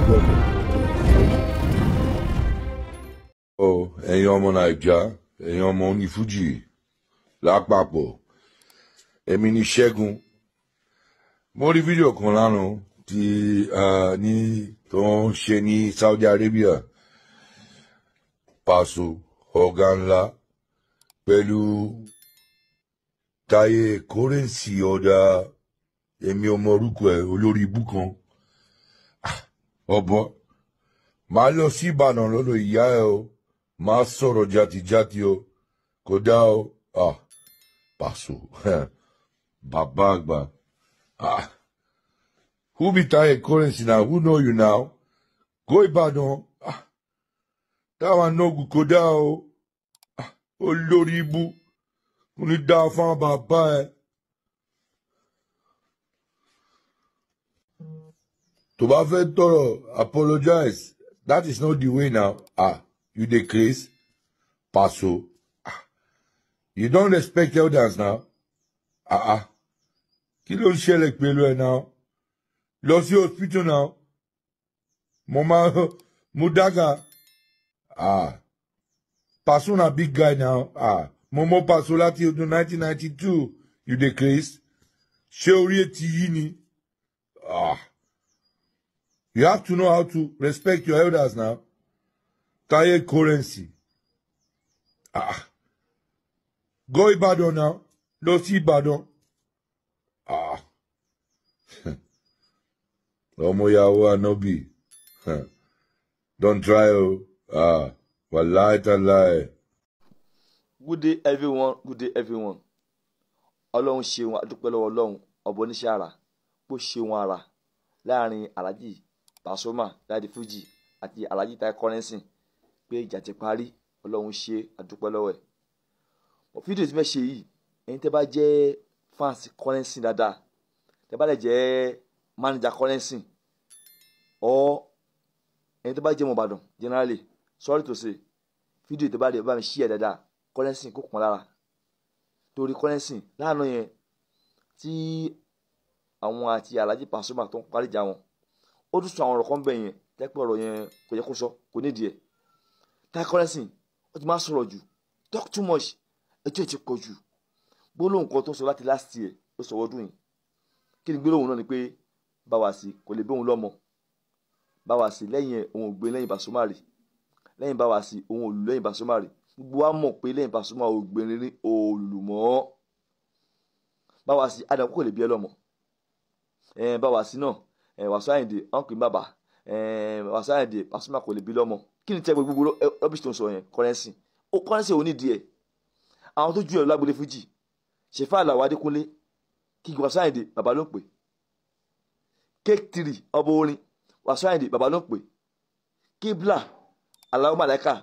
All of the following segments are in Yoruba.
Gbọ́dọ̀. Ọ ẹ̀yin ọmọ Naija, ẹ̀yin ọmọ onífújì lápapọ̀, èmi ni Ṣẹ́gun. Mo rí fídíò kan lánàá tí ní tó ń ṣe ní Saudi Arabia. Paso ọ̀gá ńlá pẹ̀lú Táyé Currency ọ̀dà èmi ọmọ orúkọ ẹ̀ olórí ibú kan. Ọ̀bọ máa lọ sí Ìbàdàn lọ́dọ̀ ìyá ẹ o, máa sọ̀rọ̀ játijàti o, kò dá o. Paso bàbá àgbà. Who be Táyé Currency now? Who know you now? Go Ìbàdàn. Táwa nógùn kò dá o. Olórí ibú kò ní dá fún bàbá ẹ. Tó bá fẹ́ tọrọ, apologize. That is not the way now. You dey craze, Paso. You don't respect elders now. Kí ló ń ṣẹlẹ̀ pẹ̀lú ẹ now? Lọ sí hospital now. Mo máa mú dága. Paso na big guy now. Mo mọ Paso láti ọdún 1992. You dey craze. Ṣé orí etí yìí ni? You have to know how to respect your elders now. Taye Currency. Go Ibadan now. Lọ sí Ìbàdàn. Ọmọ ìyàwó Ànábì. Don't try o. Wallahi tallahi. Good day everyone, good day everyone. Ọlọ́run ṣeun, a dúpẹ́ lọ́wọ́ Ọlọ́run, ọ̀bọ oníṣẹ́ àrà, bó ṣeun àrà láàrin Alhaji Pasuma Daddy Fuji àti Alhaji Taye Currency pé ìjà ti parí. Ọlọ́run ṣe, a dúpẹ́ lọ́wọ́ ẹ̀. Fídíò tí mo fẹ́ ṣe yìí, ẹ̀yin tẹ́ bá jẹ́ fans Currency dáadáa, tẹ́ bá lè jẹ́ manager Currency, or ẹ̀yin tẹ́ bá jẹ́ ọmọ Ìbàdàn generally, sorry to say, fídíò tẹ́ bá lè bá mi share dáadáa, Currency kò pọn lára. Torí Currency láàánú yẹn tí àwọn àti Alhaji Pasuma tó ń parí ìjà wọn, ó tún sọ àwọn ọ̀rọ̀ kan bẹ̀ yẹn tẹ́pẹ́ ọ̀rọ̀ yẹn kò yẹ kó sọ, kò nídìí ẹ̀. Taye Currency ó ti máa sọ̀rọ̀ jù, talk too much, ẹjọ́ ti pọ̀ jù. Gbólóhùn kan tó sọ láti last year ó sọ ọdún yìí. Kí ni gbólóhùn náà? Ni pé Báwàsí kò lè bí òun lọ́mọ. Báwàsí lẹ́yìn ẹ̀ òun ò gbé lẹ́yìn Pasuma rí. Lẹ́yìn Báwàsí òun ò lù lẹ́yìn Pasuma rí. Gbogbo wa mọ̀ pé lẹ́yìn Pasuma ò gbé rírí olùmọ́. Báwàsí Adam kò lè bí ẹ lọ́mọ. Báwàsí náà Wàsíù Àyìndé ọ̀nkì bàbá Wàsíù Àyìndé Pasuma kò lè bí lọ́mọ. Kí ni tẹ́ gbogbo rubbish tó ń sọ yẹn? Currency ó Currency ò ní díẹ̀. Àwọn tó ju ẹ̀rọ lágbolé Fuji, Ṣèfà Àlàó Adékúnlé, kí Wàsíù Àyìndé bàbá ló ń pè. Cake three ọba orin, Wàsíù Àyìndé bàbá ló ń pè. Kíblà Àlàó Màláíkà,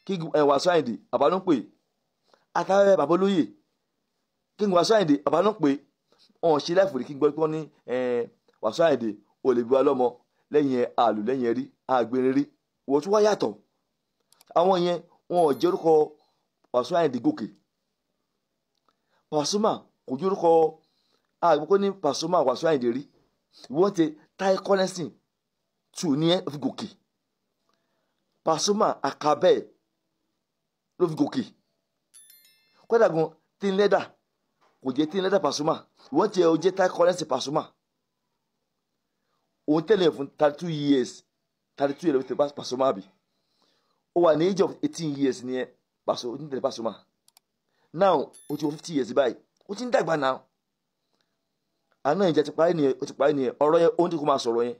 kí Wàsíù Àyìndé bàbá ló ń pè. Atawẹ́wẹ́ bàbá olóyè, kí Wàsíù Àyìndé bàbá ló ń pè. Ọ̀hún ṣe láìfò ní kí n gbọ́ pé wọ́n ní Wàsíù Àyìndé ò lè bí wa lọ́mọ lẹ́yìn ẹ̀ àlù lẹ́yìn ẹ̀rí àgbèrè rí. Wọ́n tún wá yàtọ̀. Àwọn yẹn wọn ò jẹ́ orúkọ Wàsíù Àyìndé gòkè. Pasuma kò jẹ́ orúkọ àgbẹ̀kọ́ ní Pasuma Wàsíù Àyìndé rí. Wọ́n ti Taye Currency tù ní ẹ̀ fi gòkè. Pasuma àkàbẹ́ ló fi gòkè. Kódà gan tí ń lẹ́dà kò jẹ́ tí ń lẹ́dà Pasuma. Wọ́n ti ẹ̀ o jẹ́ Taye Currency Pasuma. Òun tẹ̀lé fún 32 years, 32 years ló fi tẹ̀lé Pasuma bí. Ó wà ní age of 18 years ní ẹ Paso, ó ti ń tẹ̀lé Pasuma. Now ó ti wọ 50 years báyìí, ó ti ń dàgbà now. Àná ìjà ti parí nìyẹn, ó ti parí nìyẹn. Ọ̀rọ̀ yẹn ó ní kó máa sọ̀rọ̀ yẹn.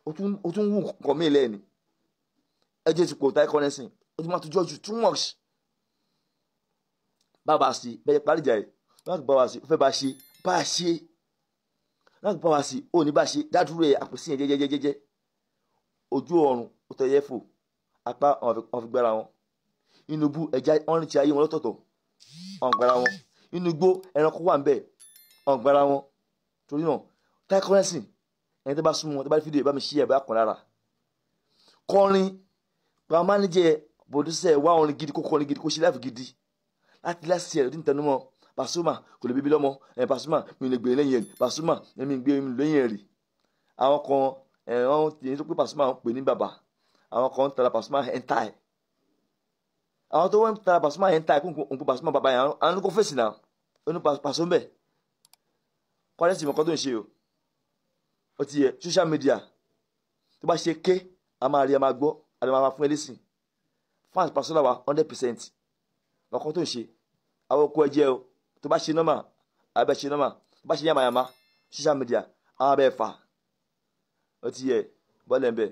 Ó tún wù nǹkan mí lẹ́ni. Ẹjẹ́ ti pò Taye Currency, ó ti máa tún jọ́jú too much. Bàbá sí bẹ́ẹ̀ parí ìjà yìí, wọ́n á bá wa sí, ó fẹ́ bá ṣe, bá a ṣe. Wọ́n á bá wa sí, ó ní bá ṣe, dádúró ẹ̀ àpèsí yẹn jẹ́jẹ́jẹ́jẹ́. Ojú ọ̀run ó tẹ yẹ fò, apá wọn fi gbára wọn. Inú bú ẹja wọn rìn ti ayé wọn lọ́tọ̀ọ̀tọ̀, wọn gbára wọn. Inú igbó ẹranko wà ń bẹ̀, wọn gbára wọn. Torí náà Taye Currency, ẹni tó bá súnmọ́ wọn, tó bá rí fídíò ẹ̀ bá mi ṣí ẹ̀ bá kàn lára. Kọrin, gba mánéjẹ bòdúsẹ̀ wá orin gidi kó kọrin gidi kó ṣe láìfù gidi. Láti láti ẹ̀ ló ti ń tẹnumọ́ Pasuma kò lè bíbí lọ́mọ, Pasuma mi lè gbé lẹ́yìn ẹ̀, Pasuma mi gbé mi lẹ́yìn ẹ̀ rí. Àwọn kan Ẹ̀ wọ́n ti ní pé Pasuma ń pè ní bàbá, àwọn kan ń tara Pasuma ẹ̀ ń ta ẹ̀, àwọn tó wọ́n ń tara Pasuma ẹ̀ ń ta ẹ̀ kó Pasuma bàbá yẹn, àwọn kò fèsì náà ó ní Paso ń bẹ̀ kọ́lẹ́sì mọ̀kọ́ tó ń ṣe o. Ó ti yẹ social media tó bá ṣe ké, a máa rí, a máa gbọ́, a lè máa fún ẹ lẹ́sìn. Fans Paso làwà 100%. Mọ̀kọ́ tó ń ṣe àwọn okó ẹ jẹ́ o. Tó bá ṣe normal, abẹ́ ṣe normal. Tó bá ṣe yàmàyàmà, social media àwọn abẹ́ fà. Ó ti yẹ bọ́ọ̀lù ẹ̀ ń bẹ̀.